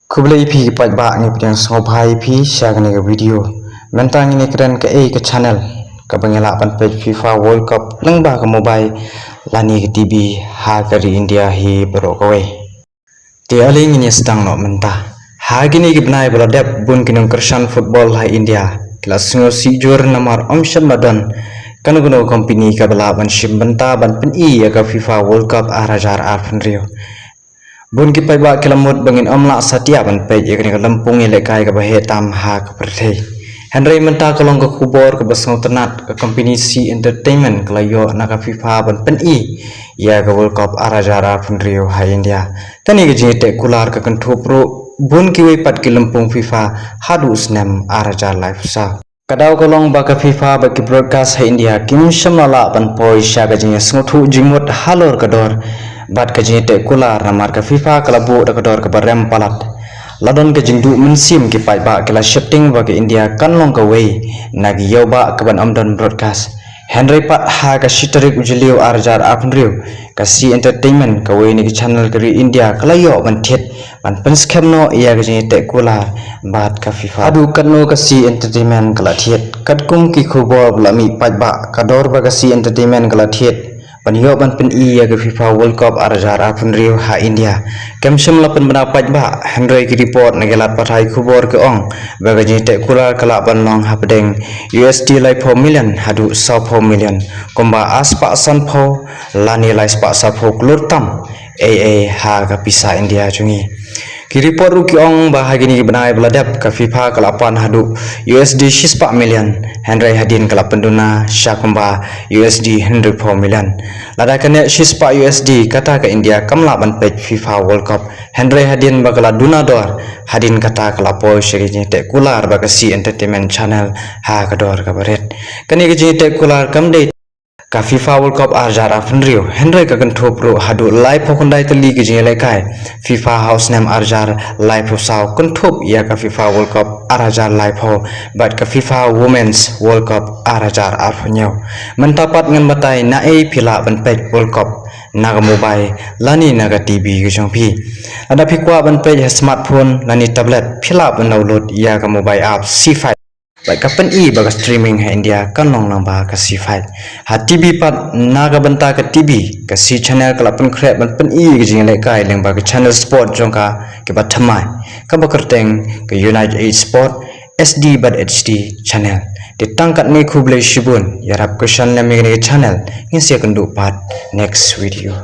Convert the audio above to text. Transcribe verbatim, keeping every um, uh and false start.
Khublei ïa phi ki paidbah, ngi pdiang sngewbha ïa phi sha kane ka video. Mynta ngin ïa kren kaei ka channel kaba ngi lah ban peit FIFA World Cup lyngba ka mobile lane ka T V ha ka ri India hi baroh kawei. Te ale ngin ïa sdang noh mynta. Ha kine ki bnai ba la dep, bun ki nongkyrshan football ha India ki la sngew sih jur namar ym shym la don kano kano ka company kaba lah ban shim bynta ban pyni ïa ka FIFA World Cup ar hajar arphew hynriew. Bun ki paidbah ki la mut ba ngin ym lah satia ban peit ïa kane ka lympung ïalehkai kaba heh tam ha ka pyrthei. Hynrei mynta ka long ka khubor kaba sngewtynnat, ka company Zee Entertainment ka la ïoh na ka FIFA ban pyni ïa ka World Cup ar hajar arphew hynriew ha India. Kane ka jingïateh kular ka kynthup ruh bun kiwei pat ki lympung FIFA haduh snem ar hajar laiphew saw. Ka daw ka long ba ka FIFA bad ki broadcast ha India kim shym la lah ban poi sha ka jingïasngewthuh jingmut halor ka dor bad ka jingïateh kular, namar ka FIFA ka la buh da ka dor kaba rem palat. La don ka jingduh mynsiem, ki paidbah ki la sheptieng ba ka India kan long kawei na ki ïewbah kaban ym don broadcast. Hynrei pat ha ka shi tarik u Jylliew ar hajar arphew hynriew, ka Zee Entertainment, kawei na ki channel ka ri India, ka la ïoh ban thied ban pynskhem noh ïa ka jingïateh kular bad ka FIFA. Haduh katno ka Zee Entertainment ka la thied? Katkum ki khubor ba la mih paidbah, ka dor ba ka Zee Entertainment ka la thied ban ïoh ban pyni ïa ka FIFA World Cup ar hajar arphew hynriew ha India kam shym la pynbna paidbah, hynrei ki report na ki lad pathai khubor ki ong ba ka jingïateh kular ka lah ban long hapdeng U S D laiphew million haduh sawphew million, kumba arspah sanphew lane laispah sawphew klur tam, ei ei ha ka pisa India jong ngi. Ki report ruh ki ong ba ha kine ki bnai ba la dep, ka FIFA ka la pan haduh U S D shispah million, hynrei hadien ka la pynduna sha kumba U S D hynriewphew million. Lada ka neh shispah U S D, kata ka India kam lah ban peit FIFA World Cup, hynrei hadien ba ka la duna dor, hadien kata ka la poi sha ka jingïateh kular bad ka Zee Entertainment Channel ha ka dor kaba rit. Kane ka jingïateh kular kam dei ka FIFA World Cup ar hajar arphew hynriew, hynrei ka kynthup ruh haduh laiphew khyndai tylli ki jingïalehkai FIFA ha u snem ar hajar laiphew saw, kynthup ïa ka FIFA World Cup ar hajar laiphew bad ka FIFA Women's World Cup ar hajar arphew hynñiew. Mynta pat ngan batai naei phi lah ban peit World Cup, na ka mobile lane na ka T V ka jong phi. Lada phi kwah ban peit ha smartphone lane tablet, phi lah ban download ïa ka mobile app Zee Five. Bad ka pyni ba ka streaming ha India kan long lyngba ka Zee Five. Ha T V pat, na ka bynta ka T V, ka Zee Channel ka la pynkhreh ban pyni ka jingïalehkai lyngba ka channel sport jong ka kiba thymmai, kaba kyrteng ka United Eight Sport, S D bad H D channel. Te tang katne, khublei shibun, ïarap kyrshan lem ïa kane ka channel, ngin sa ïakynduh pat next video.